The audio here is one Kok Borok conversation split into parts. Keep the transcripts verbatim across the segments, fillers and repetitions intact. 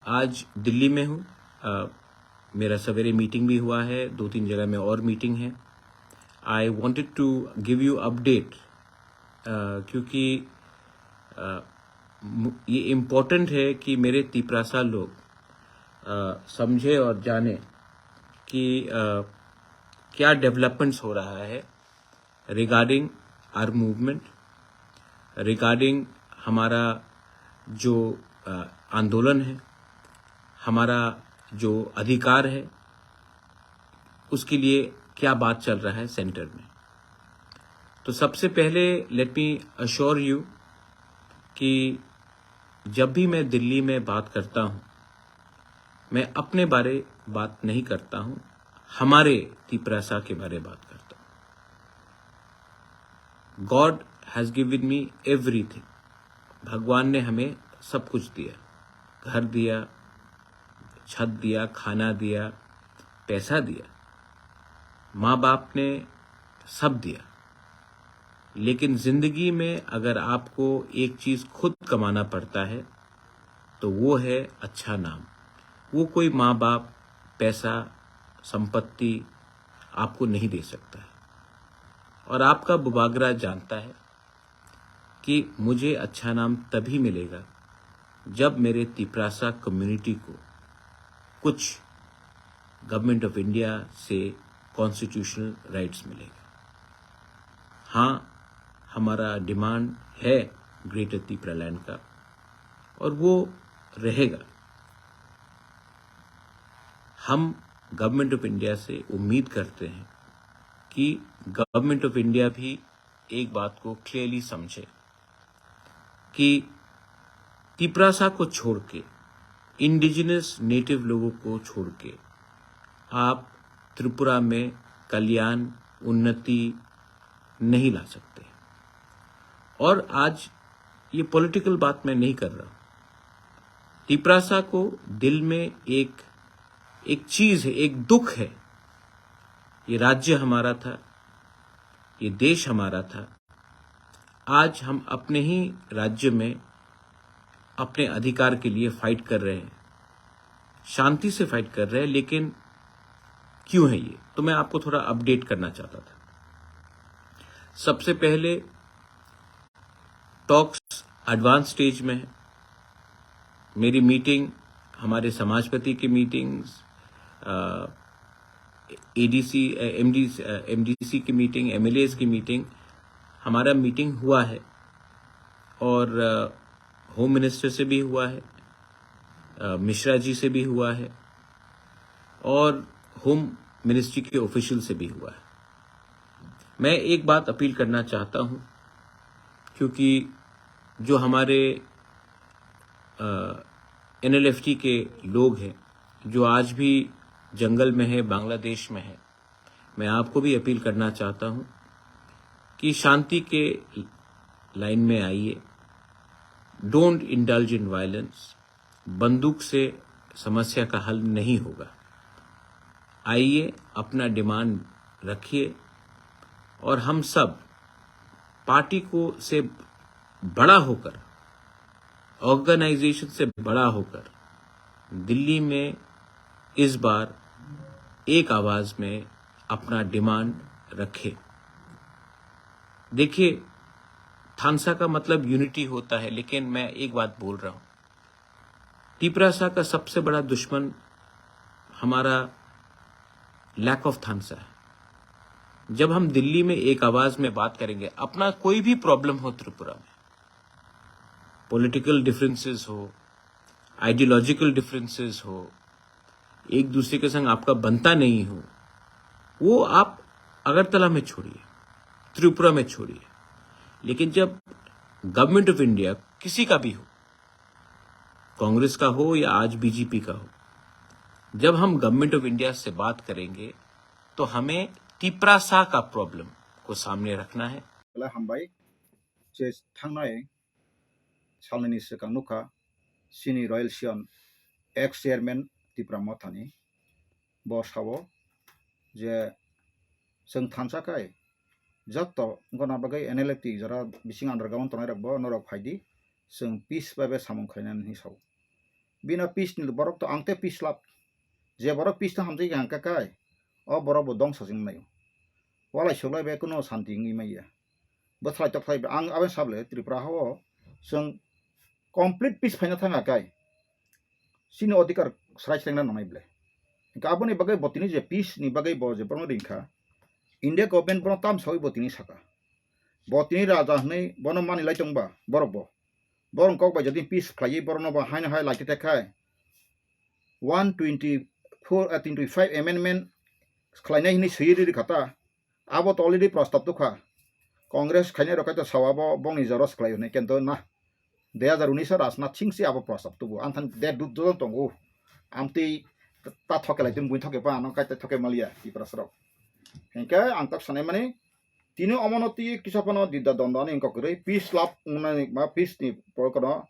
आज दिल्ली में हूँ। अ, मेरा सवेरे मीटिंग भी हुआ है, दो तीन जगह में और मीटिंग है। I wanted to give you update, अ, क्योंकि, अ, मु-, ये इम्पोर्टेंट है कि मेरे तिपरासा लोग, अ, समझे और जाने कि, अ, क्या डेवलपमेंट्स हो रहा है regarding our movement, regarding हमारा जो, अ, आंदोलन है, हमारा जो अधिकार है, उसके लिए क्या बात चल रहा है सेंटर में। तो सबसे पहले let me assure you कि जब भी मैं दिल्ली में बात करता हूँ, मैं अपने बारे बात नहीं करता हूँ, हमारे तिपरासा के बारे बात करता हूँ। God has given me everything। भगवान ने हमें सब कुछ दिया, घर दिया, छत दिया, खाना दिया, पैसा दिया, माँ बाप ने सब दिया। लेकिन जिंदगी में अगर आपको एक चीज़ खुद कमाना पड़ता है, तो वो है अच्छा नाम। वो कोई माँ बाप, पैसा, संपत्ति आपको नहीं दे सकता है। और आपका बुबागरा जानता है कि मुझे अच्छा नाम तभी मिलेगा, जब मेरे तिपरासा कम्युनिटी को कुछ गवर्नमेंट ऑफ इंडिया से कॉन्स्टिट्यूशनल राइट्स मिलेगा। हाँ, हमारा डिमांड है ग्रेटर तिपरालैंड का, और वो रहेगा। हम गवर्नमेंट ऑफ इंडिया से उम्मीद करते हैं कि गवर्नमेंट ऑफ इंडिया भी एक बात को क्लियरली समझे कि तिपरासा को छोड़ के, इंडिजिनस नेटिव लोगों को छोड़ के आप त्रिपुरा में कल्याण, उन्नति नहीं ला सकते। और आज ये पॉलिटिकल बात मैं नहीं कर रहा हूँ। तिपरासा को दिल में एक, एक चीज़ है, एक दुख है। ये राज्य हमारा था, ये देश हमारा था। आज हम अपने ही राज्य में अपने अधिकार के लिए फाइट कर रहे हैं, शांति से फाइट कर रहे हैं, लेकिन क्यों है ये? तो मैं आपको थोड़ा अपडेट करना चाहता था। सबसे पहले टॉक्स एडवांस स्टेज में है। मेरी मीटिंग, हमारे समाजपति की मीटिंग्स, अ, एडीसी, अ, एमडीसी, अ, एमडीसी की मीटिंग, एमएलएज़ की मीटिंग, हमारा मीटिंग हुआ है और, अ, होम मिनिस्टर से भी हुआ है, अ, मिश्रा जी से भी हुआ है और होम मिनिस्ट्री के ऑफिशियल से भी हुआ है। मैं एक बात अपील करना चाहता हूँ, क्योंकि जो हमारे, अ, एनएलएफटी के लोग हैं, जो आज भी जंगल में है, बांग्लादेश में है, मैं आपको भी अपील करना चाहता हूँ कि शांति के लाइन में आइए। Don't indulge in violence. बंदूक से समस्या का हल नहीं होगा। आइए, अपना डिमांड रखिए और हम सब पार्टी को से बड़ा होकर, ऑर्गेनाइजेशन से बड़ा होकर दिल्ली में इस बार एक आवाज़ में अपना डिमांड रखें। देखिए, थानसा का मतलब यूनिटी होता है, लेकिन मैं एक बात बोल रहा हूँ, तिपरासा का सबसे बड़ा दुश्मन हमारा लैक ऑफ थानसा है। जब हम दिल्ली में एक आवाज़ में बात करेंगे, अपना कोई भी प्रॉब्लम हो त्रिपुरा में, पॉलिटिकल डिफरेंसेस हो, आइडियोलॉजिकल डिफरेंसेस हो, एक दूसरे के संग आपका बनता नहीं हो, वो आप अगरतला में छोड़िए, त्रिपुरा में छोड़िए। लेकिन जब गवर्नमेंट ऑफ इंडिया किसी का भी हो, कांग्रेस का हो या आज बीजेपी का हो, जब हम गवर्नमेंट ऑफ इंडिया से बात करेंगे, तो हमें तिपरासा का प्रॉब्लम को सामने रखना है। Belai hambai, je thangnai salnini swkang nukha, chini Royal Sion ex chairman Tipra Mothani, bo sao je chwng thansa khai joto gona bagwi N L F T jora bising underground tongnai rok bo norok phaidi, chwng peace bai bai samung khlainani hinwi sao. Bini peace ni borok to ang tei peace love. Je borok peace no hamjai kha hwnkha kai, o borok bo dongsa se wng nai. Walai suklai bai kuno santi wngwi manya. Bwthalai tokhlai bai ang aboni sable Tripura ha o chwng complete peace phaina thang kha kai. Chini odhikar srai srai na nangnai ble. Hwnkhe aboni bagwi bo tini je peace ni bagwi bo je borokno ring kha, India government bono tam sawi bo tini saka. Bo tini raja hwnwi bono mani lai tongba borok bo. Borok kok bai jodi peace khlaiwi borokno bo haino hai lai te khai one twenty four, ah, twenty five amendment khlainai hwnwi swiwi riri kha ta. Abo to already prostab tukha. Congress khainai rok kaitor sao abo bongni jora swklai hwnwi, kintu na, dui hazar unis o Rajnath Singh se abo prostab tubu. Ang thani de dut dut tongo. Amtwi ta thoke lai tong, buini thoke pa ano kai ta thoke maliya Tiprasa rok. Hingke ang tak sanai mani, tini omono twi kisa phano dida dondo ani wngkok kwrwi, peace love wngnani ma peace ni porokono,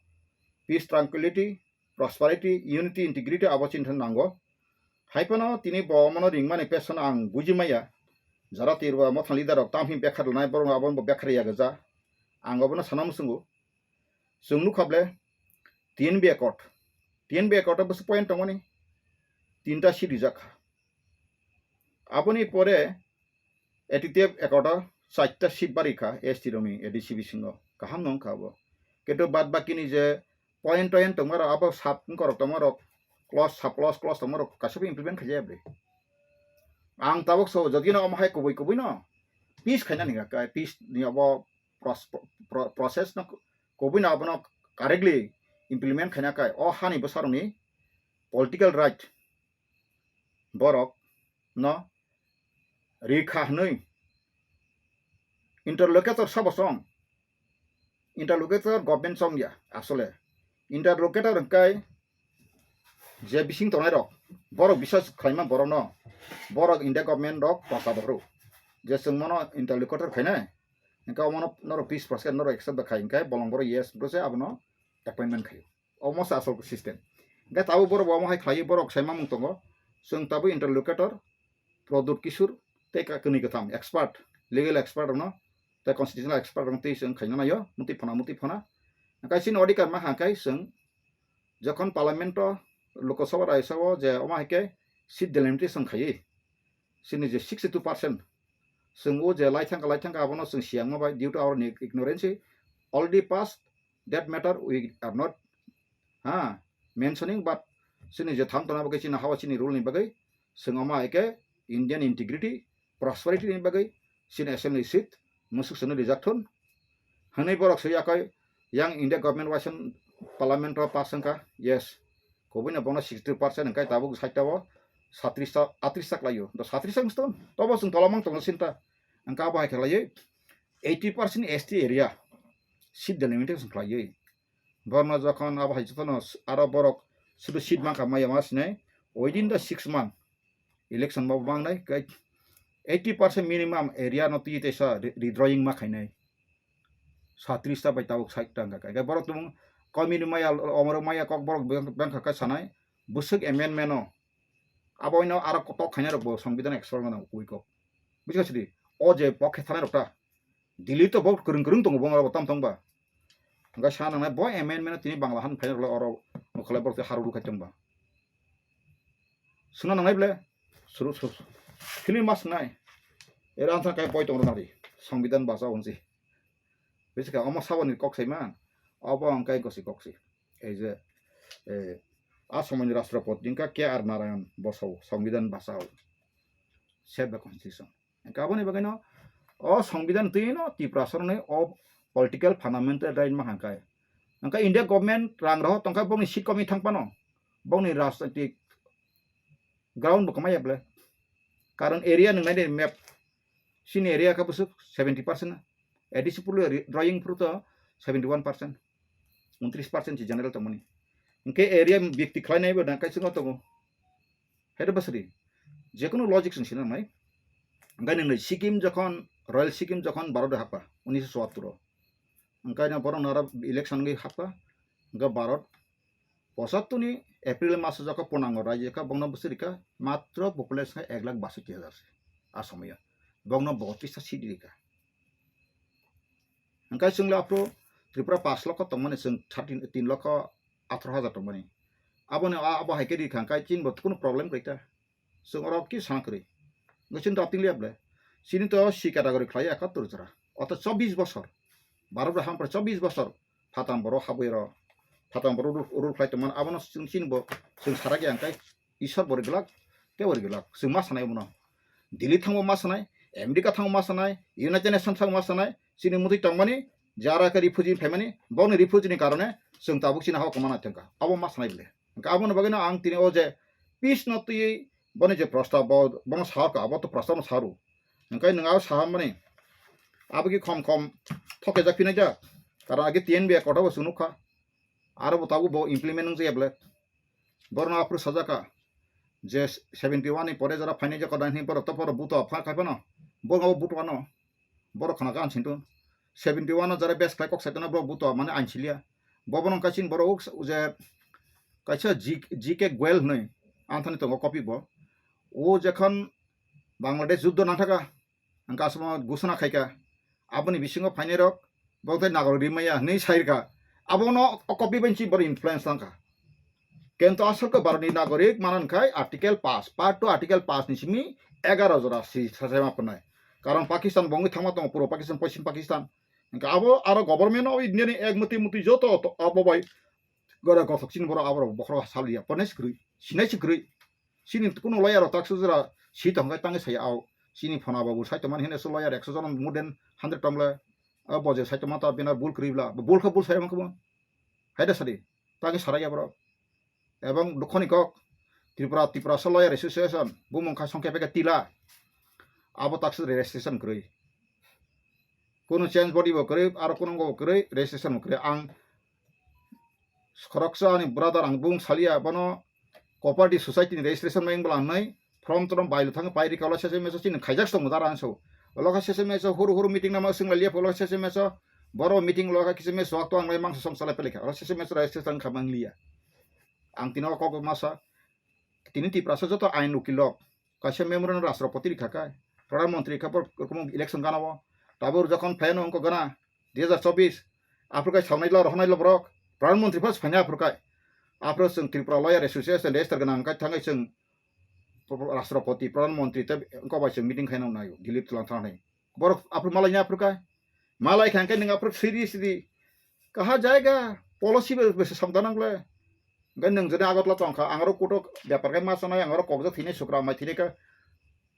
peace, tranquility, prosperity, unity, integrity abo chini thani nango. Hai phano tini bo omono ringmani pesono ang buji maya. Jara tirwa mothang leader rok tamhi bekha rwnai borok abo bo bekha riya gajak. Ang obono sana muchungo. Chwng nukha ble T N B accord. T N B accord o bwswk point tongmani? Tinta seat rijak kha. Aboni pore A T T F accord o chaita seat bari kha S T rokni A D C bisingo. Kaham no wngkha abo. Kintu bad bakini je point toin tongma rok abo sub wngkorok tongma rok, clause sub clause clause tongma rok kaisa bo implement khaijaya bwrwi. Ang tabuk so jodi no omo hai kubui kubui no peace khaina ni kha, peace ni abo pros-, pro-, process no kubui no abono correctly implement khaina kai o hani bwsarokni political right borok no rikha hwnwi interlocutor sabo chong. Interlocutor government chong ya asole. Interlocutor hwnkhe je bising tongnai rok, borok bisas khlaima borok no, borok India government rok prosa bohru je chwng mono interlocutor khainai, hwnkhe omono norok peace process norok accept da khai hwnkhe bolong borok yes bwse abono appointment khaio. Omo se asol system. Hingke tabuk borok bo omo hai khlaiwi borok sai mamung tongo. Chwng tabuk interlocutor, Pradyut Kishore, tei ka-, kwnwi kwtham expert, legal expert rokno, tei constitutional expert rokno tei chwng khaina naio, mutwi phana, mutwi phana. Hingke chini odhikar ma hangkai chwng jokhon parliament o, Lok Sabha, Rajya Sabha o je omo hai khe seat delimitation khaiwi, chini je sixty two percent chwng o je lai thangkha, lai thangkha abono chwng siyangma bai due to our ignorance already passed. That matter we are not, ha, mentioning, but chini je thang tongna bagwi chini hawa chini rule ni bagwi chwng omo hai khe Indian integrity, prosperity ni bagwi chini assembly seat musuk swnwi rijak thun hwnwi borok swi yakoi yang India government waisa parliament o pass wngkha, yes, kubui no bono sixty percent hwnkhe tabuk side o satris ta atris ta khlaio, to satris ta wngstong tobo chwng tola mang tongo sinta hwnkhe abo hai khe khlaiwi eighty percent S T area seat delimitation khlaiwi. Borno jokhon abo hai jotono aro borok sudu seat mankha maya ma sinai, within the six month election bo mangnai, kai eighty percent minimum area no twi teisa re-, redrawing ma khainai. Satris ta bai tabuk side ta wngkha, kai borok tumung komini maya, omoro maya kok borok beng-, bengkha kai sanai, bwswk amendment no abo ino aro kotok khainai rok bo Songbidan expert gana ukui kok. Buji kha sidi, o je pokhe thanai rok ta, Delhi to bo kwrwng kwrwng tongo, bo oro bo tam tong ba. Hwnkhe sa nangnai bo amendment tini Bangla han phaina rwlai oro nokhalai borok tei haru rwkhai tong ba. Suna nangnai ble suru suru film mas nai. Era antha kai boi tong rwna ri. Songbidan bachao hwnsi. Bisi kha omo saboni kok sai man. Obo ang kai gosi kok si. Ei je, eh, a somoini Rashtrapati wngkha K R Narayan bosao Songbidan bachao. Save the constitution. Hingke aboni bagwino o Songbidan twi no Tiprasa rokni o political fundamental right ma hangkai. Hingke India government rang rohor tongkha bongni seat komwi thang phano bongni rajnitik ground bo kwmai ya ble. Karon area nwngnai de map, chini area khe bwswk seventy percent, A D C phuru drawing phuru to seventy one percent, untris percent si general tongmani. Hingke area byakti khlainai bo da kaisa no tongo. Haida basri. Jekunu logic sing sinamai. Hingke nwngnai Sikkim jokhon, Royal Sikkim jokhon Bharat happa, unisho chuattur o. Hingke na borok nara election ngi happa, hingke Bharat pochattor ni April maso jokho punango raijyo kha, bongno bwswk rikha matro population kha ek lakh basoi hajar se. A somoyo. Bongno botris ta seat rikha. Hingke chwng le aphuru Tripura pash lokho tongmani, chwng thirteen, tin lokho atharo hajar tongmani. Aboni a-, abo hai khe ri kha hwnkhe chini bo kunu problem kwrwi ta. Chwng oro ki sana kwrwi. Hwnkhe chini to apting liya ble. Chini to C category khlai ekattor jora. Oto chobbish bosor. Bharat bai hampra chobbish bosor. Phatam borok habwi ro. Phatam borok rule, rule khlai tongmani abono chwng chini bo chwng sarak ya hwnkhe Isor bo ri glak, tei bo ri glak. Chwng ma sanai bono. Delhi thango ma sanai, America thango ma sanai, United Nations thango ma sanai, chini mutwi tongmani, jara khe refugee phaimani, boni refugee ni karone chwng tabuk chini hao kwmana thangkha. Abo ma sanai bole. Hwnkhe aboni bagwino ang tini o je peace no twiwi boni je prostab bo, bono sahorkha, abo to prostab no saru. Hwnkhe nwng abo sahamani, abo ki khom khom thokjak phinai jak. Karon age T N B a kotha bo chwng nukha. Aro bo tabuk bo implement wng jaya bole. Borno aphuru sajaka je seventy one ni pore jora phainai je kodai hwnwi borok to borok buto apha khai phano. Borok abo buto ano. Borok khana khe ansinto. Seventy one no jara best khlai kok saitona borok buto mane ansiliya. Bobono kaisa borok je kaisa G K Goel hwnwi anthani tongo copy bo. O jekhon Bangladesh juddo nangthaka. Hwnkhe aswkno gusana khaikha. Aboni bisingo phainairok bo tei nagorik rimaya hwnwi sairwkha. Abono o copy bai si borok influence tangkha. Kento aswk khe Bharatni nagorik manan khai Article pass, Part two Article pass ni simi egaroh jora si sasaima phnai. Karon Pakistan bo wngwi thangma tongo, puro Pakistan, Poschim Pakistan. Hwnkhe abo aro government o India ni ek mutwi mutwi joto to abo bai gora gothok chini borok aborok bokhorok saliya, pone si kwrwi, sinai si kwrwi. Chini kuno lawyer rok tak sujura si tong khe tangwi saya au. Chini phona babu sai tongmani hwnwi se lawyer ekso jon more than hundred tong le. A boje sai tongma ta bina bul kwrwi bla. Bul kha bul sai mangkha bo. Haida sadi. Tangwi sarai ya borok. Ebong dukhoni kok Tripura, Tiprasa Lawyer Association bumung kha songkhe peka tila. Abo tak sujura registration kwrwi. Kuno change body bo kwrwi, aro kuno bo kwrwi, registration bo kwrwi. Ang khoroksa ani brother ang bung salia bono cooperative society ni registration mai wngla hnai form trom bailo thang pai rika ulo sese meso chini khaijak tong dara anso. Ulo kha sese meso huru huru meeting nama swngla liya ulo sese meso boro meeting ulo kha kisa meso ak to ang lai mangsa som salai pelekha ulo sese meso registration kha mang liya. Ang tino kok masa tini Tiprasa joto ain ukilok kaisa memorandum Rashtrapati rikha kai, Pradhan Mantri rikha bor rokom election gana o. Tabur jokhon phaino wngkha gana dui hajar chobbish, aphuru kai sawnai lo, rohonai lo borok, Pradhan Mantri phas phaina aphuru kai. Aphuru chwng Tripura Lawyer Association register gana hwnkhe thangwi chwng Rashtrapati, Pradhan Mantri tei wngkha bai chwng meeting khaina naio, Delhi twlang thangnai. Borok aphuru malai nya aphuru kai. Malai kha hwnkhe nwng aphuru siri siri kaha jaiga policy bai bai samda nang le. Hwnkhe nwng jodi Agartala tong kha, ang oro kutok bepar khe ma sanai, ang oro kokjak thwinai sukra mai thwinai khe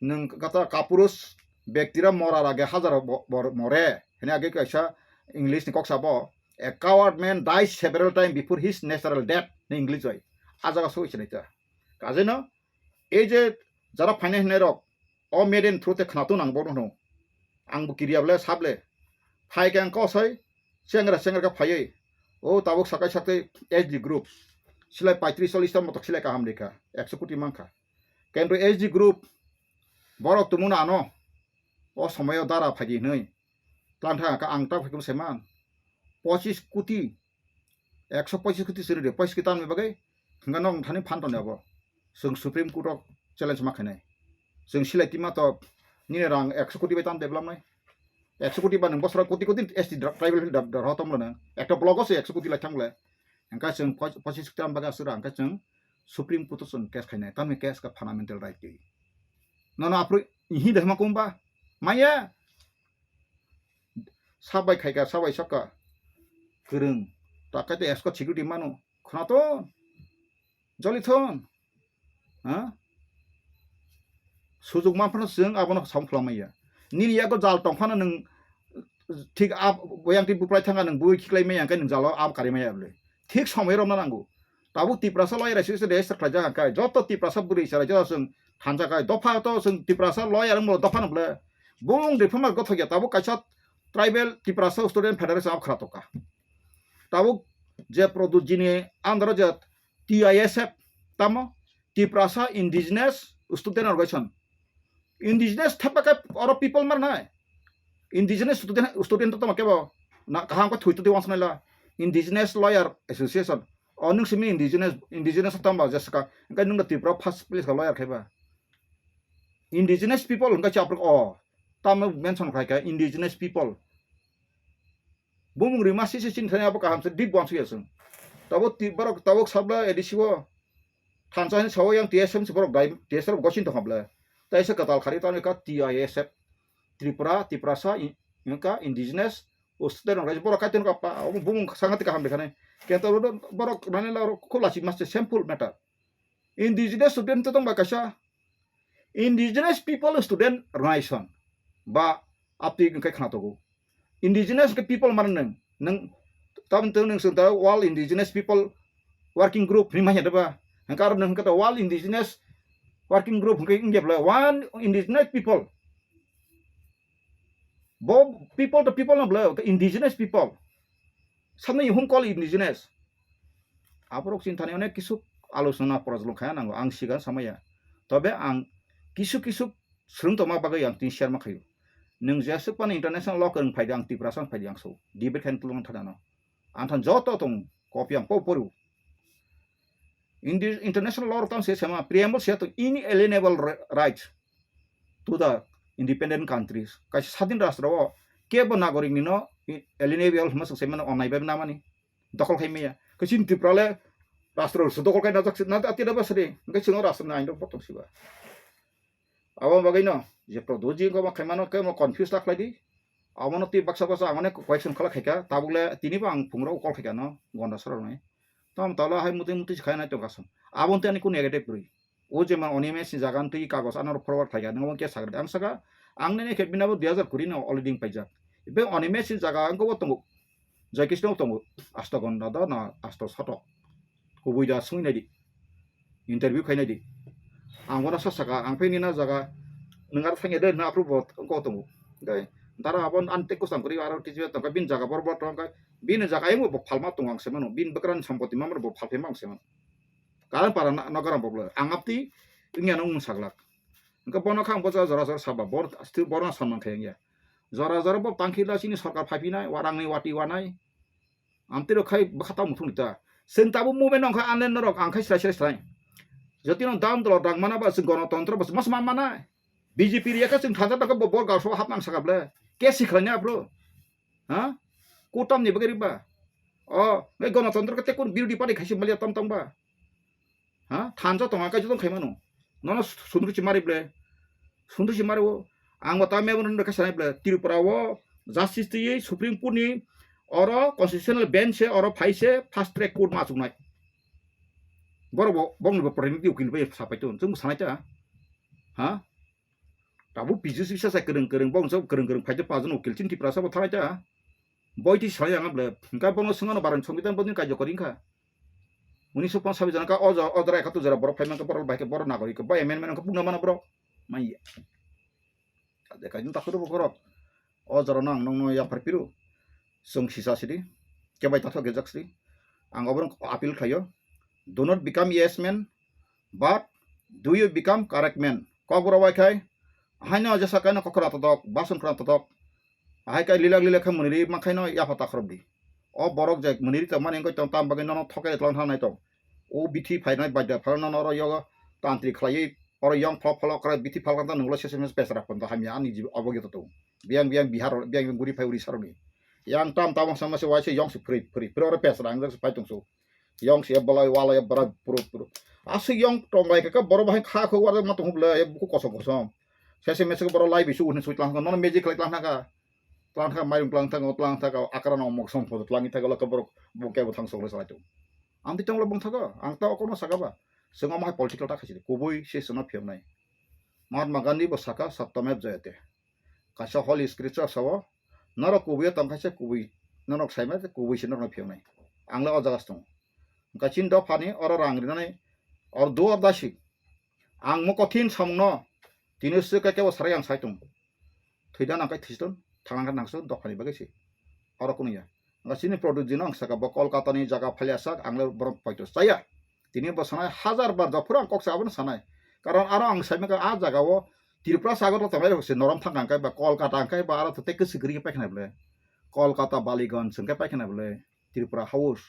nwng kata kapurus bektira mora rage hajar bo-, bor-, more hwnwi age kaisa English ni kok sabo, "A coward man dies several times before his natural death," hwnwi English bai. A jaga soi sinai ta. Kajeino ei je jara phainai hwnwi rok, o maiden through te khwnatung nang bono hwno. Ang bo kiriya ble sable. Phai khe ang kosoi chengra chengra khe phaiwi. O tabuk sakai saktwi S D group. Silai paitris chollis ta motok silai kaham rikha. Ekso koti mankha. Kento S D group borok tumuna ano. O somoyo dara phaidi hwnwi. Tlang thang kha ang ta phaikhum saiman. Pochis koti ekso pochis koti siri de, pochis koti tamni bagwi hwnga nong thani phan toni abo. Chwng Supreme Court o challenge ma khainai. Chwng silai tima to nini rang ekso koti bai tam develop nai. Ekso koti ba nwng bosora koti koti S T dra-, tribal hill dra-, dra-, ho tonglo nang. Ekta block o se ekso koti lai thang le. Hwnkha chwng poch-, pochis koti tam bagwi aswk ra hwnkha chwng Supreme Court o chwng case khainai. Tamni case ka fundamental right twi. Nono aphuru ihi de hma kumba. Maya. Sabai khaika, sabai sokka. Kwrwng. Takai to escort security mano. Khwnathon. Jolithon. Ha? Sujuk manphano chwng abono sam khwlangmaya. Nini yago jal tongphano nwng thik ab-, boyang twi buphrai thangkha nwng bui khiklai maya hwnkhe nwng jalo ab kari maya bwle. Thik somoi romna nango. Tabuk Tiprasa lawyer hai se register khlaijak hwnkhe joto Tiprasa bwrwi chwrai joto chwng thansa khai dopha to chwng Tiprasa lawyer wngmano dopha no bwle. Bung reformer gothok ya tabuk kaisa tribal Tiprasa student federation abo khwra tongkha. Tabuk je Pradyut ji ni under o je T I S F tamo Tiprasa Indigenous Student Organization. Indigenous thapa khe oro people mar nai. Indigenous student, student to tamo kebo na kaham khe thwi twi wansnai la. Indigenous Lawyer Association. O nwng simi indigenous, indigenous tamo jeska. Hwnkhe nwng no Tripura first place ka lawyer khaiba. Indigenous people hwnkhe chaprak o. Tamo mention khlai kha indigenous people. Bumung rima sisi chini thani abo kaham se deep wansuk ya chwng. Tabuk ti-, borok tabuk sabla A D C o Thansa hin sawo yang T S M se borok dai, T S R gosin tongkha ble. Tai se kwtal khari tamo ka T I S F. Tripura, Tiprasa, in-, wngkha indigenous, o student rok borok kaitor ka pa, obo bumung sangati kaham dekhane. Kento borok nani la khulasi maste simple matter. Indigenous student to tongba kaisa. Indigenous people student organization ba apti wngkhe khna togo. Indigenous ke people mano nwng, nwng tabon tong nwng sung ta World Indigenous People Working Group hwnwi manya deba. Hwnkhe aro nwng hwnkhe ta World Indigenous Working Group hwnkhe wngya bwle one indigenous people. Bo people to people no bwle, indigenous people. Samni hum call indigenous. Aborok chinthani onek kisu alochona porajlong khaya nango, ang siga samaya. Tobe ang kisu kisu swrwng tongma bagwi ang tini share ma khayo. Nwng jeswk phano international law kwrwng phaidi ang Tiprasa phai di ang so. Debate khaina tulung thana no. Ang than joto tong copy ang po poru. In the international law rok tamo se sema preamble se to inalienable ri-, rights to the independent countries. Kaisa sadin rastro o kebo nagorik ni no i-, alienable hwnma swk se mano onai bai namani dokol khai maya. Kaisa Tripura le rastro se dokol khai najak se na ati da basri. Kaisa no rastro ni ain rok botong siba. Abo bagwi no je produce jing ko ma khaimano ke mo confuse ta khlai di. Abo no twi baksa baksa ang onek question khala khaika, tabuk le tini bo ang phungrok call khaika no gonda sarok nai. Tam tala hai muti muti khaina tong kasam. Abo tei ani kun negative rwi. O je ma Animesh ni jaga twi kagos ano forward khaika, nang ke sagra ang saka, ang nene khe bina bo dui hajar kuri no already paijak. Ibe Animesh ni jaga ang ko tongo. Joy Krishna tongo, asto gonda da na asto sotok. Kubui da sungwi naidi. Interview khai naidi. Ang bono sa saka, ang phai nina jaga, nwng aro thangya de, na apro bo ko tongo. Dai, dara abon an tek kusam kuri aro kisi tongka bin jaga bor bor tongka, bin jaga ayung bo phalma tongo ang semano, bin bekran sampoti mamar bo phalphe mang semano. Karan para na, nagaram bo bla, ang apti, ingya nung saglak. Engka bono khang bo jora jora saba, bor, asti bor na samang khayang ya. Jora jora bo tangkhila sini sorkar phapinai, warang ni wati wanai. Amtwi rok khai bwkha tamo thung ta. Chwng tabuk movement nong kha anlen norok ang khai srai srai srai. Jotino dam dolo dang mana ba chwng gonotontro ba mas man mana. B J P riya kha chwng thangsa ta kha bo bor gausao hap nang saka ble. Ke sikhlanya bro. Ha? Kutam ni bagari ba. O, ngai gonotontro ka te kun birodi party khaisi malia tam tang ba. Ha? Thansa tonga kai jotong khaimano. Nono sundru si mari ble. Sundru si mari o. Ang bo ta memo nang kha sanai ble. Tripura o justice twi Supreme Court ni oro constitutional bench se oro phai se fast track court ma chuknai. Boro bo bong bo preniti ukil bai sapai ton. Chung sanai ta. Ha? Tabu P G C bisa sa kereng kereng bong so kereng kereng phai ta pa jon ukil chin Tripura sa bo thanai ta. Boi twi salai ang ble, hingka bono swngano barang songbitan bodin kaijo kori wngkha. Unisho ponsabis jana ka o jora, o jora ekattor jora borok phai mankha, borok bai khe borok nagorik khe bai amendment wngkha, bukna mano borok. Manya. Kaijo takhoro bokhorok. O jora no ang nongno yapar piru. Chwng sisa sidi. Kebai tathok gejak sidi. Ang oborok appeal khlaio. Do not become yes man, but do you become correct man? Kokborok bai khai, haino jesa kaino kokra todok, bason khra todok. Ahai kai lilak lilak khe mwniri ma khaino yapha ta khorok di. O borok je mwniri tongmani wngkha tong tam bagwi nono thokai tlang thang nai tong. O bithi phainai baida phano nono oro yogo tantri khlaiwi oro yong phalok phalok krai bithi phalok ta nunglo sese mes pesra pon ta hamya ani jibo obo gito tong. Biyang biyang Bihar, biyang biyang guri phai Odisha rokni. Yang tam tabang sama se waise yong se phri phri phri oro pesra ang jak se pai tong so. Yong se bolai walai bra puro puro. Aswk yong tong bai kha borok bahai kha kho warok ma tong ble buku kosom kosom. Sese mese borok lai bisu hwnwi sui tlang nono magic khlai tlang thangkha. Tlang thangkha mairung tlang thangkha tlang thangkha akra no mok som photo tlang thangkha lokha borok bo kebo thang sok salai tong. Ang ti tong lo bong thago ang ta okono saka ba. Swngo ma hai political ta khaisidi kubui se swngo phiyoknai. Mahatma Gandhi bo saka satyamev jayate. Kaisa holy scripture sao, norok kubui o tongkha se kubui, norok saima se kubui se norokno phiyoknai. Ang le o jaga se tongo. Hwnkha chini dophani oro rang rinani or do or dasi. Ang mo kothin samungno tini swk kebo sarai ang sai tongo. Thwida nang khe thiston, thangna khe nangso dophani bagwi se. Oro kunu ya. Hwnkha chini product jino ang saka bo Kolkata ni jaga phalya sak ang le borok poito chaya. Tini bo sanai hajar bar jophuru ang kok sa abono sanai. Karon aro ang sai maka a jaga o Tripura sagor rok tongnai rok se norom thang kang kai ba Kolkata ang kai ba aro to tei kwswk kwrwi khe paikha nai bwle. Kolkata Baliganj hwnkhe paikha nai bwle Tripura House.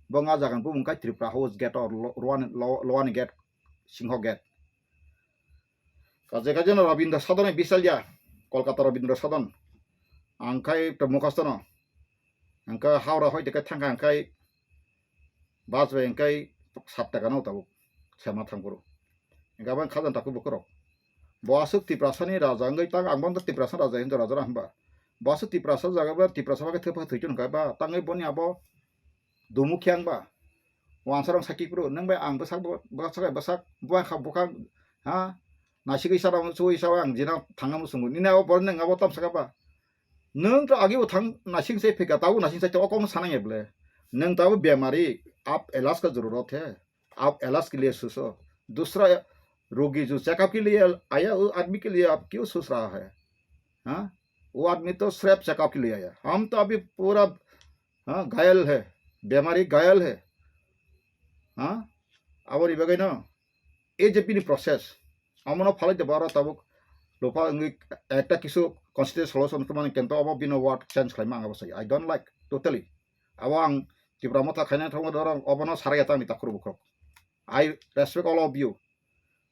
Bo nga jaga ni bumung kai Tripura House gate o lo-, Lowani, Lo-, Lowani gate, Singho gate. Kaje kaje no Rabindra Sadon ni bisalya, Kolkata Rabindra Sadon. Ang kai to mukhasto no. Ang kai Howrah hoi de kai thang kha ang kai bus bai ang kai sat taka no tabuk. Sema thang boro. Gabang khajan taku bukurok. Bo aswk Tiprasani raja wngwi tang, ang bono Tiprasa raja hinwi raja hwnba. Bo aswk Tiprasa jaga ba Tiprasa bagwi thwpha thwichun hwnka ba tangwi boni abo dumu khe ang ba. Wansarong sakhi phuru nwng bai ang bwsak bo-, bwsak bai bwsak buang kha bwkha ha. Nasigwi sara chui sawa ang jina thangna musungo. Nini abo borok nwng abo tam saka ba. Nwng to agi bo thang nasing se phika tabo nasing sai to okong sanang eble. Nwng tabo bemari, aap ilaaj ka zarurat hai. आप इलाज के लिए सोचो, दूसरा रोगी जो चेकअप के लिए आया, वो आदमी के लिए आप क्यों सोच रहा है? हाँ, वो आदमी तो सिर्फ चेकअप के लिए आया, हम तो अभी पूरा, हाँ, घायल है, बीमारी घायल है। हाँ, aboni bagwi no, ei je bini process, omono phalai de baro tabuk, lupa wngwi ekta kisu constitution solution tongmani kento obo bino word change khlaima ang abo sai, I don't like totally. Abo ang Tipra Motha khaina thangma dorong obono sarai ya tangni takhuru bukhuk. I respect all of you.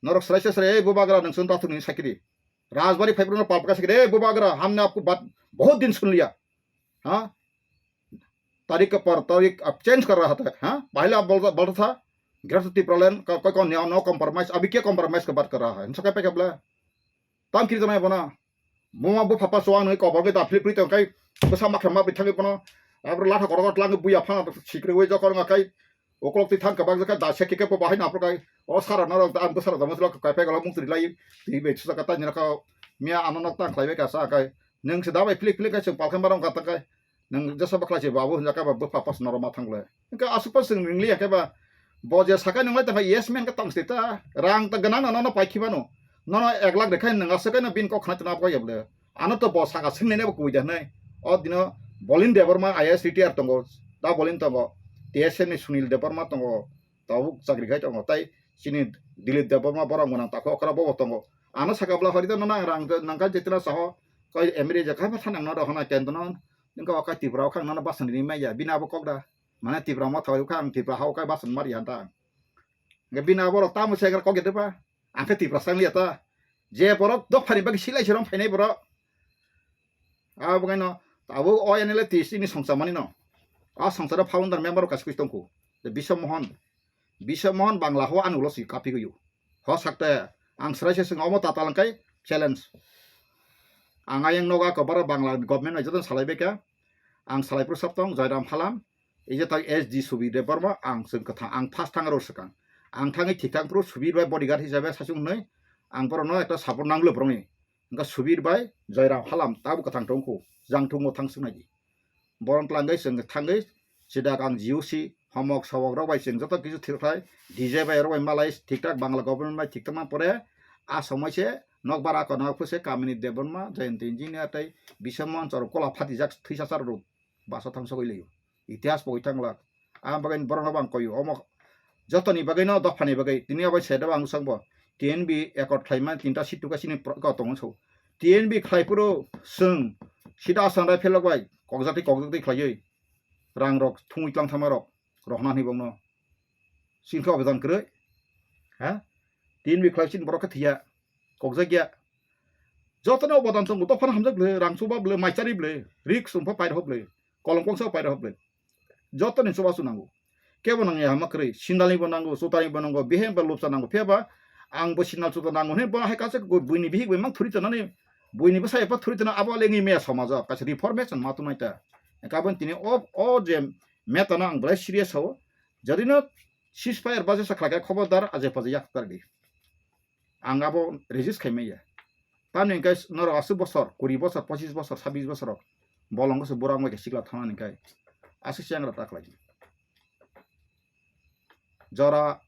Norok srai srai srai, "Ei bubagra, nwng chwng dathung," hinwi sakidi. Rajbari phaibrokno pal paka sakidi, "Ei bubagra, हमने आपको बात बहुत दिन सुन लिया। हाँ? तारीख के पर तारीख अब चेंज कर रहा था, हाँ? पहले आप बोलता, बोलता था, Greater Tipraland का कोई कौन, no compromise, अभी क्या compromise का बात कर रहा है?" Hinwi sakai paikha bla. Tam kiri tanai bona. Buma bupha pa chuwang nwi kobor gwi da philip philip tong kai bwsa makha ma bithangwi bono. Abro latha korok tlang buya phano sikri wi jokor nga kai. Ukolok twi thang kabak jaka da se kike bo bahai na aphro kai. O sara norok da ang bwsarok da moslo kai pegalo mung twi lai. Twi bai susa ka tani raka. Miya ano nok tang khlai bai ka sa kai. Nwng se da bai philip philip kai chwng palkhe marong ka ta kai. Nwng jesa bakhlai se babu hwnjak khe ba bupha pas norok ma thang le. Hwnkhe aswk pas chwng ringli ya khe ba bo je sakai nwnglai tongkha yes man khe tong se ta. Rang ta gwnang no nono pai khiba no. Nono ek lakh rikha nwng aswk no bin kok khna tna bo yable. Ano to bo saka swngnai bo kui da hnai. O dino Bolin Debbarma I A S retire tongo. Da Bolin tongo. T S F ni Sunil Debbarma tongo. Tabuk chakri khai tongo. Tai chini Dilip Debbarma borok mwnang takho okra bo bo tongo. Ano saka bla hori da no nang rang nang ka jetra saho. Koi M R A je kha ba thanang no rohona kendno. Ningka okai Tripura o khang nana basan rini maya bini abo kok da. Mane Tripura Motha o khang Tripura ha o kai basan mari han ta. Nge bini abo rok tamo segar kok yede ba. Ang khe Tripura sang liya ta. Je borok dophani bagwi silai sirom phainai borok. Abo kaino abo o N L A T C ni songcha mani no. A songcha founder member o kaisa kwi tongkhu. Je Biswa Mohan. Biswa Mohan Bangla ho ani ulo si kapi gwi. Ho sakte ang srai se sing omo tatal kai challenge. Ang ayang noga ko bara Bangla government bai joto salai beka. Ang salai pro saptong Joyram Halam. Ije tak S D Subir Debbarma ang sing kwthang ang first thang ro sakang. Ang thangwi thik thang pro Subir bai bodyguard hisabe sachung hnoi. Ang borokno ekta support nanglo borokni. Hingke Subir bai Joyram Halam tabo kwthang tongkhu jang thungo thang swngnai di. Borok tlangwi chwng thangwi sidak ang G O C homok sobok rok bai chwng joto kisu thirkhlai D J bai rok bai malai thik thak Bangla government bai thik thangma pore a somoi se nok bara kono phuse kamini Debbarma Jayanta Engineer tei Biswa Mohan chorok kola phatijak thwisa char rok basa thang sogwi laio. Itihas pogwi thang glak. Ang bagwi borokno bo ang koio. Omo jotoni bagwi no dophani bagwi. Tini obo se dobo ang swkang bo. T N B accord khlaima tinta seat tuka sini pro-, ko tongo so. T N B khlai phuru swng sida asang rai phelok bai. Kokjak twi kokjak twi khlaiwi. Rang rok thungwi tlang thangma rok. Rohna hwnwi bongno. Sini khe obedan kwrwi. Ha? T N B khlai sini borok khe thwiya. Kokjak ya. Jotono obodan tongo, dophano hamjak bwle, rang chuba bwle, mai chari bwle, rik sumpa pairaho bwle, kolom kongsa pairaho bwle. Jotoni chubachu nango. Kebo nangya hama kwrwi, sindalni bo nango, chutani bo nango, bihemba lupsa nango, phiyaba ang bo sindal chuta nango hwnwi bo hai kaisa buini bihik bai mang thuri tonani, buini bwsa epha thuri tona abo le wngwi maya somajo kaisa reformation ma tongnai ta. Kabon tini o, o je metano ang belai serious sao, jodino ceasefire baje sa khlai khe khobordar aje paje yak tardi. Ang abo resist khai maya. Tamni hwnkhe norok aswk bosor, kuri bosor, pochis bosor, sabis bosor rok bolong se bura wngbai khe sikla thangna hwnkhe aswk se angra ta khlai. Jora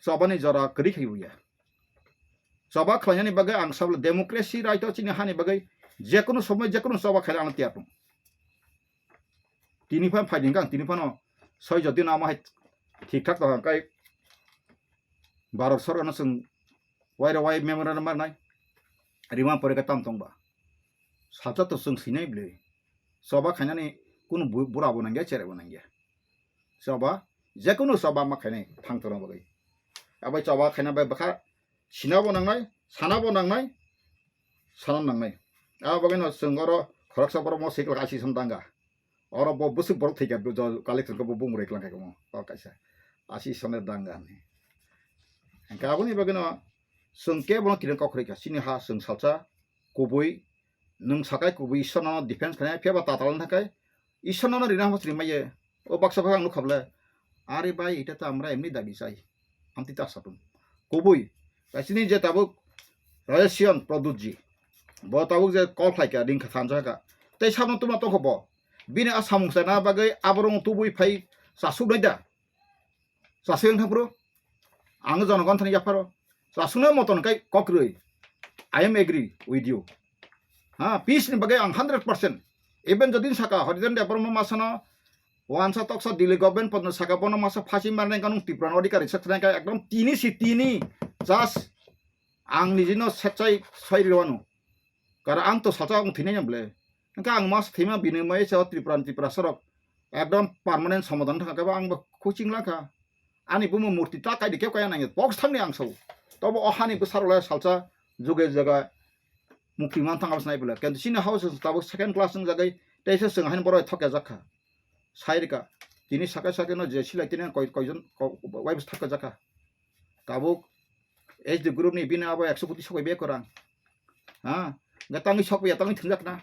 chobani jora kwrwi khai buya. Choba khlainani bagwi ang sabla democracy right o chini hani bagwi jekunu somoi jekunu choba khaina ano tiyar tong. Tini phan phai hwnkhe ang tini phano soi jodi no amo hai thik thak tong khe Bharat sorkar no chwng waira wai memorandum marnai rima pore khe tam tong ba. Salsa to chwng sinai bwle. Choba khainani kunu bu-, bura bo nangya, chere bo nangya. Choba, jekunu choba ma khainai thang tongna bagwi. Abai choba khaina bai bwkha sina bo nangnai, sana bo nangnai, sana nangnai. Abo bagwi no chwng oro khoroksa borok mo sikla asison danga. Oro bo bwswk borok thwikha, bo jo collection khe bo bumung rwui klang kha mo, o kaisa. Asison danga hinwi. Kaboni bagwino chwng kebono kiring kok khwrwi kha, chini ha chwng salsa kubui, nwng sakai kubui Ishwarno defense khainai, phiya ba tatal wng thangkai Ishwarno rina hamo chini maiye. O baksa bhag ang nukha bwle, "Are bhai, eta to amra emni dabi chai," amtwi ta satung. Kubui, chini je tabuk Rajesh Pradyut ji, bo tabuk je call khlai kha, ring kha, thansa kha, tei sabno tuma tongkha bo, bini a samung sana bagwi aborok tubui phai chasuk nai da. Chasuk wng thang phuru ang jonogon thani yapharo chasuknai moton kai kokrwi. I am agree with you. Ha, peace ni bagwi ang hundred percent. Even jodi saka Harijan Debbarma masano wansa toksa Delhi government podno saka bono masa phasi marnai kanung Tripura ni odhikari sekthrai kai ekdom tini si tini just ang nijino setsai soi riwano. Kara ang to salsa ang thwinai ya bwle. Hwnkhe ang mas thwima bini mai se o Tripura ni Tiprasa rok ekdom permanent somadan thangkha khe bo ang bo coaching langkha. Ani bumo murti ta kaidi khe kaya nangya box thangni ang sao. Tobo o hani bwsarok le salsa juge jaga mukti man thang abs nai bwle. Kintu chini house tabuk second class wng jagai teisa chwng haino borok thokya jakha. Sai rika. Tini sakai sakai no je silai tini koi koijon wai bwsa thokya jakha. Tabuk H D group ni bini abo ekso koti sokoi be kwrang. Ha, hwnkhe tangwi sokpaiya, tangwi thwngjak na.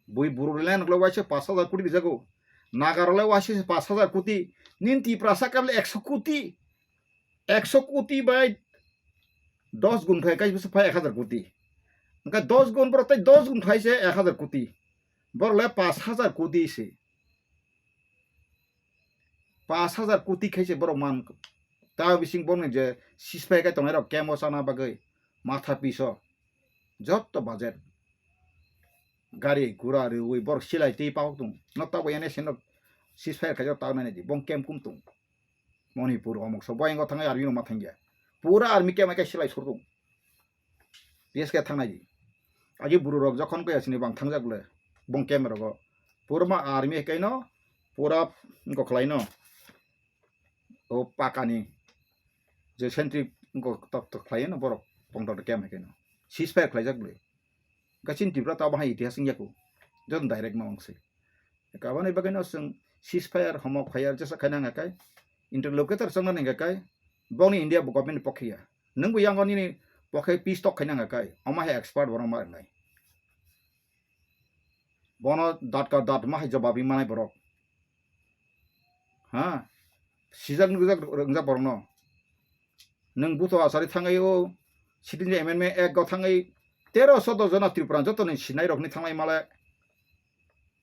Bui buru rwlai nokle waisa pash hajar koti rijago. Naga rwlai waisa pash hajar koti. Nini Tiprasa kable ekso koti. Ekso koti bai dos gun phai kaisa phai ek hajar koti. Hwnkhe dos gun borok tei dos gun phai se ek hajar koti. Borok le pash hajar koti se. Pash hajar koti khaise borok man. Ta bising borokni je sispai kai tongnai rok camp o chana bagwi matha piso. Jotto budget. Gari gura rwi borok silai twi pahok tung. No tabo ene seno sispai khaijak ta nai di. Bong camp kum tung. Manipur omok so boyang o thangai army rok ma thangya. Pura army camp kai silai sur tung. P S K thangnai di. Agi buru rok jokhon kaya sini bang thangjak le bong camera go. Pura ma army kaino pura go khlaino. O pakani je sentry go tok tok khlaino borok pongtok de camera kaino. Ceasefire khlaijak le. Gachin Tripura ta bahai itihas wngya ku. Jon direct ma wngse. Kabani bagwi no chwng ceasefire, homok fire jesa khaina hwnga kai, interlocutor chongna hwnga kai, bongni India bo government ni pokhe ya. Nwng bo yango nini pokhe peace talk khaina hwnga kai, omo hai expert borok ma rwnai. Bono dat ka dat ma hai jawab ri manai borok. Ha? Sijak nukjak rwngjak borokno. Nwng buto asari thangwi o sitting je amendment act go thangwi tero soddo jona Tripura jotoni sinai rokni thanglai male.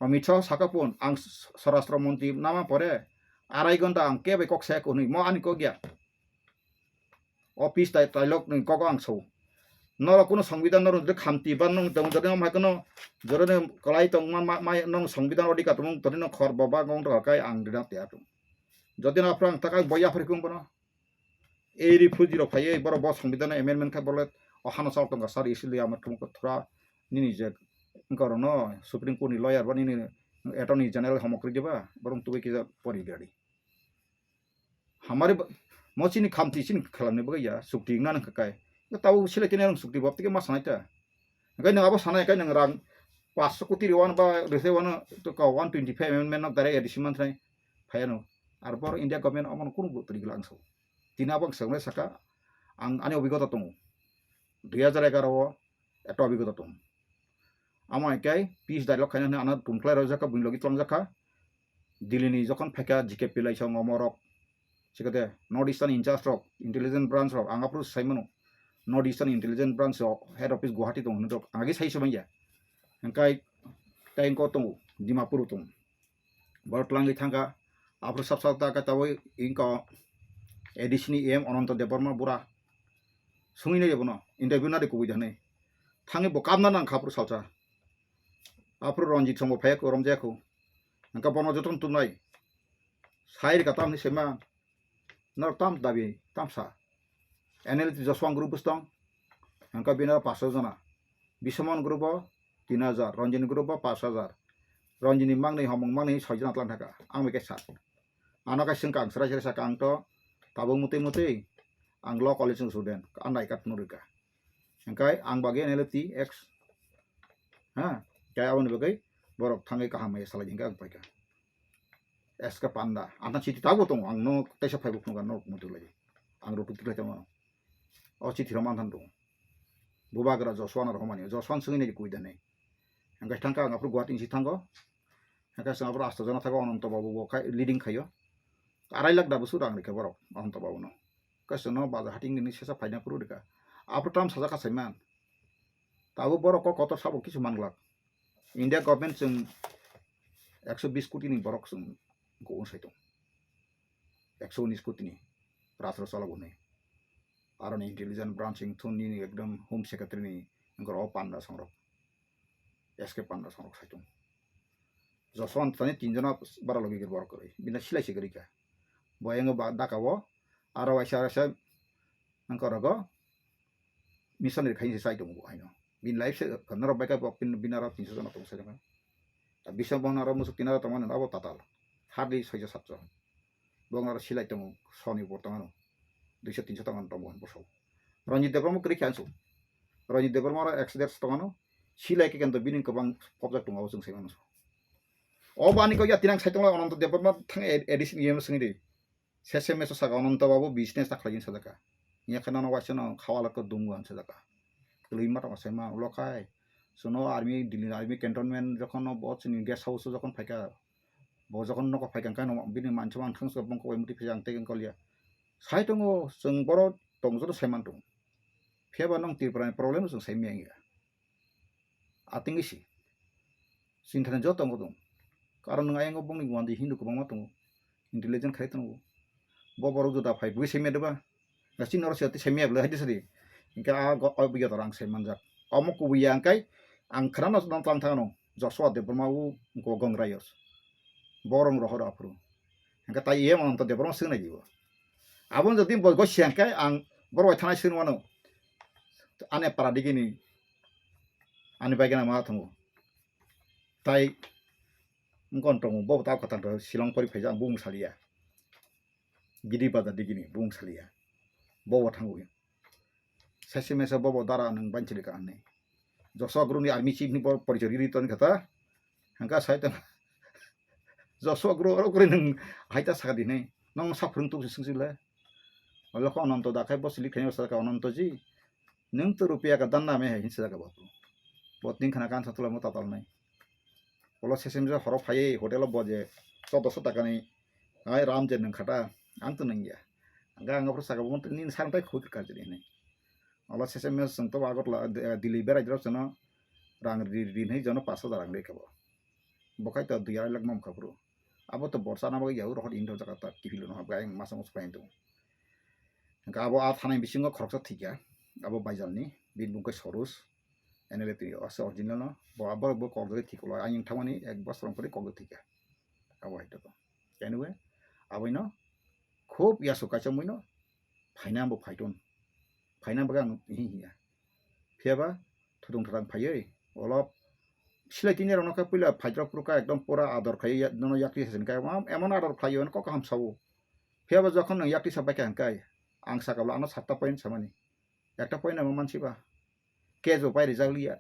Amit Shah saka pun ang s-, Swarashtra Montri nama pore arai gonta ang kebai kok saya ko hwnwi mo ani kok ya. Office tai tailok ni kok ang so. Norok kuno songbidan norok jodi khamti ban nong tong jodi nong hai kuno jodi nong kalai tong ma, ma, ma nong songbidan odhikar tong jodi nong khor boba gong rok kai ang rina te atung. Jodi na phrang takai boya phri kung bono. Ei refugee rok phaiwi borok bo songbidan amendment khai borok o hano chal tongo sir, isi liya amar thumuk thura nini je wngkha rok no Supreme Court ni lawyer ba nini Attorney General homok rwdi ba borok tubui kisa pori gari. Hamari ba-, mo chini khamti chini khalamni bagwi ya sukti wngna nang kha kai. Tabo sile kene rang sukti bab tike ma sanai ta. Hingke nang abo sanai kai nang rang paanch koti rwano ba rwse wano to ka one twenty five amendment no direct A D C mantrai phaiano. Ar bor India government omono kunu gurutto rigla ang so. Tini abo ang sangnai saka ang ani obigota tongo. Dui hajar egaroh o ekta obigota tongo. Amo hai kai peace dialogue khaina hwnwi ano tumkhlai rwjak kha, buini logi twlangjak kha. Delhi ni jokhon phaikha G K P lai song omo rok. Sikade North Eastern in charge rok, intelligence branch rok, ang aphuru sai mano. North Eastern Intelligence Branch o head office Guwahati tongo hinwi rok, ang agi sai se manya. Hingkai tei engko tongo, Dimapur o tongo. Borok twlangwi thangkha, aphuru sab sal ta khe tabwi engko A D C ni E M Ananto Debbarma bura. Sungwi nai bono, interview nari kubui da hinwi. Thangwi bo kabna nang kha aphuru salsa. Aphuru Ranjit songbo phaiya kho, romjaya kho. Hingkha bono jotono tubunai. Sai rwkha tamni sema. Norok tam dabi, tam sa. N L T Joshwang group bwswng. Hingkha bini aro paanch jona. Bisomon group o tin hajar, Ranjini group o paanch hajar. Ranjini mangni homong mangni soi jona tlang thaka. Ang bai khe sa. Ano khe swngkha ang chwrai chwrai sakha ang to tabuk mutwi mutwi ang law college ni student, ang dai card phunuk rwkha. Hingkhe ang bagwi N L T X, ha, khe aboni bagwi borok thangwi kaham hai salai hingkhe ang paikha. S K Panda, ang thang chiti tabuk tongo, ang no teisa phaibo phunukha norok muitu lai. Ang rok tukti lai tongo. O chithi rok manthan tongo. Bubagra Joshua no rohormani. Joshua no swngwi nai kui da nai. Hingke thangka ang aphuru Guwahati ni si thango. Hingke chwng aphuru asto jona thago Ananto Babu bo khai leading khaio. Arai lakh da busu rang rikha borok Ananto Babu no. Kaisa no baja hating ni sesa phaina phuru rikha. Aphuru tam sajak ka saiman. Tabuk borok kok kotor sabo kisu manglak. India government chwng ekso bis koti ni borok chwng go sai tong. Ekso unis koti ni rajro chalok hwnwi. Aroni intelligence branch wngthun nini ekdom home secretary ni wngkor o panda songrok. S K panda songrok sai tong. Joshua tani tinjona bara logi gir borok kwrwi. Bina silai se gari ka. Bo yango ba daka o aro waisa waisa wngkor rogo missionary khaini se sai tongo bo haino. Bini life se norok bai ka bo pin bini aro tinso jona tong sai jona. Ta bisong bohna aro musuk tinaro tongmani abo tatal. Hardly soijo satjo. Bohna aro silai tongo soni bo tongano. Duiso tinso tongano tongo boso. Ranjit Debbarma kwrwi khe ansu. Ranjit Debbarma aro ex derso tongano. Silai khe kento bini kwbang pojak tongo abo chwng sai mano. O bani ko ya tinang sai tongo Ananto Debbarma thang A D C ni yeno swngdi. Sese meso saka Ananto Babu business ta khlaijin sajaka. Nya khana no waisa no khawala ko dungu an sajaka. Tului ma tong sai ma ulo khai. Sono army Delhi army cantonment jokhon no bo chini guest house jokhon phaika. Bo jokhon noko phaika kai no bini mancho man thang so bongko muti phajang tei koliya. Sai tongo chwng boro tong joto sai man tong. Phiyaba nong Tripura ni problem chwng sai miyang ya. Atingwi si. Sinthani joto wngkha tongo. Karon nwng ayang o bongni gwandi Hindu kwbangma tongo. Intelligent khai tongo. Bo borok juda phai bui semi adeba. Nasi noro siyati semi abla hadi sadi. Hingke a go o biya torang sai manjak. Omo kubuya angkai ang khana no tang tang no. Joshua Debbarma u go gong rayos. Borong rohor aphuru. Hingke tai iye Ananto Debbarma swngnai jibo. Abon jodi bo go siangkai ang borok bai thanai swnwano. Ane para digini. Ani bai gana ma thango. Tai wngkon tongo bo ta kotang to Shillong pori phaijak ang bung saliya. Gidi bazar digini bung saliya. Bo bo thango. Sesi mesa bo bo dara nang banchili ka anne. Joshua Guru ni army chief ni bo porichori ri ton kata. Hangka sai tong. Joshua Guru oro kuri nang haita sakadi ne. Nong sa phurung tu sing sile. Olo ko Ananto da khai bo silik khai sa ka Ananto ji. Nwng to rupiya ka dan name hai hinsa jaga babu. Bo tin khana kan satula mo tatal nai. Olo sesem je horo phai hotel o bo je chaudoso taka ni ai ram je nwng khata ang to nwng ya. Ang ang aphuru saka bo ni sang tai khoi kar jini hinai. Olo sesem je sung to Agartala, eh, Delhi berai jero sono rang ri ri hinai jono pash hajar rang ri kabo. Bo khai to dui arai lakh mam kha phuru. Abo to borsa na bagwi ya uro hot indo jaga ta kifilo no habga ang masa masa pain to. Hingke abo a thanai bisingo khoroksa thikya, abo Baijal ni, bini bung khe Sorus, N L A twi ase original no, bo abo bo kok jagwi thik ulo, ayang thangmani ek bosor pore kok jagwi thikya, abo hai to. Anyway, aboni no khub yasu kaisa mui no phaina bo phaiton, phaina bagwi ang hi hiya. Phiya ba thudung thadang phaiwi olop silai tini rok no khe puila phaijak phuru kha ekdom pura ador khai ya, nono yakti se kha emon ador khlai yo kok kaham sao. Phiya ba jokhon nwng yakti sa bai kha hwnkhe ang saka bwla ano satta point samani. Ekta point amo mansi ba. Case bo pai rijak liya.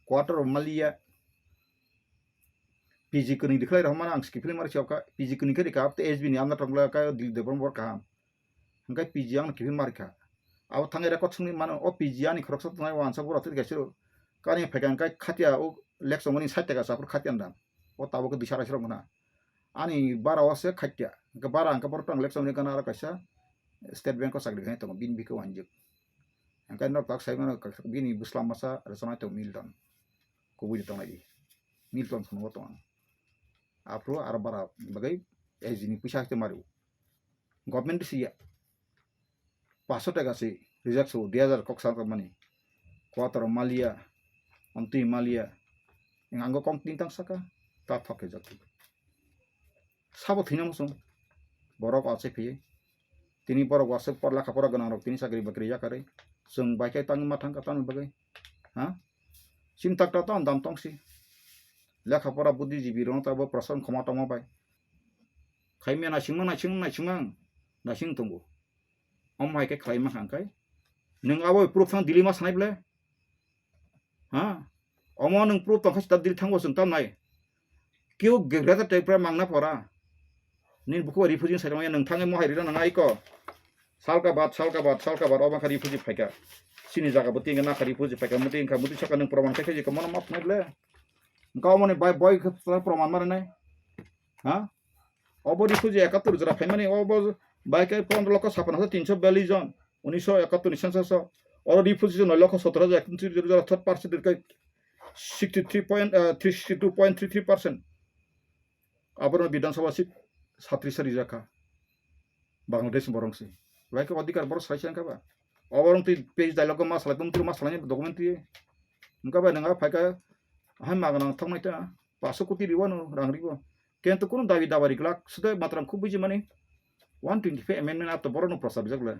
Quarter bo maliya. P G kwnwi dikhlai rok mano ang skipili mari chokha. P G kwnwi khe rikha abte S B ni amna tongla kha Dilip Debbarma bor kaham. Hingke P G ang kiphil markha. Abo thangwi record swngwi mano, o P G ani khoroksa tongnai wansa bura twi kaisa kani phaikha hingke khatia o lek chongmani sait taka sa aphuru khatia nda. O tabuk khe duisa arai srok mano. Ani bara o se khatia. Hingke bara hingke borok tong lek chongmani gana aro kaisa State Bank o chakri khainai tongo bini bikhe wanjik. Hingke norok tak sai mano bini bwsla masa rwchapnai tongo Milton. Kubui de tongnai di. Milton phunukgo tongo. Aphuru aro bara bagwi S G ni puisa hakhe mario. Government si ya. Paso taka si reject so, dui hajar kok sa tongmani. Quarter maliya, amtwi maliya. Ang ango kong tin tang saka, ta thok khe jati. Sabo thina musung. Borok ache phiye. Tini borok wasuk por lekha pora gwnang rok tini chakri bakri yakarwi. Chwng bai khe tangwi ma thang ka tamni bagwi. Ha? Chini tak ta tong dam tong si. Lekha pora buddhijibi rok ta bo prasan khoma tongma bai. Khaimya naisingma naising naisingma naising tongo. Omo hai khe khlai ma kha hwnkhe. Nwng abo proof thang Delhi ma sanai ble. Ha? Omo nwng proof tongkha sita Delhi thango chwng tamnai. Keu Greater Tripura mangna pora. Nini bukhuk bai refugee sai tongmani nwng thangwi mohai rina nang aiko. Salka bad, salka bad, salka bad, obo wngkha refugee phaikha. Chini jaga bo tingkha nakha refugee phaikha, muti wngkha, muti saka nwng proman khe khe jikha, mono map nai le. Wngkha omo ni bai boi khe proman mari nai. Ha? Obo refugee ekattor jora phaimani, obo bai khe pondro lokho sapano hajar tinso biyallis jon, unisho ekattor ni census o. Oro refugee noi lokho sottor hajar ekattor jora, third percent khe sixty three point, ah, three sixty two point three three percent. Aborok Bidhan Sabha seat satris rijak kha. Bangladesh borok se. Bai khe odhikar borok sai sai wngkha ba. Oborok twi page dialogue ma salai, tong twi ma salai document twi. Wngkha ba nwng a phaikha hai magana thoknai ta. Paso koti ribo no rang ribo. Kento kuno dabi daba riglak. Suda matram khub buji mani. One twenty five amendment ato borok no prosa bijak le.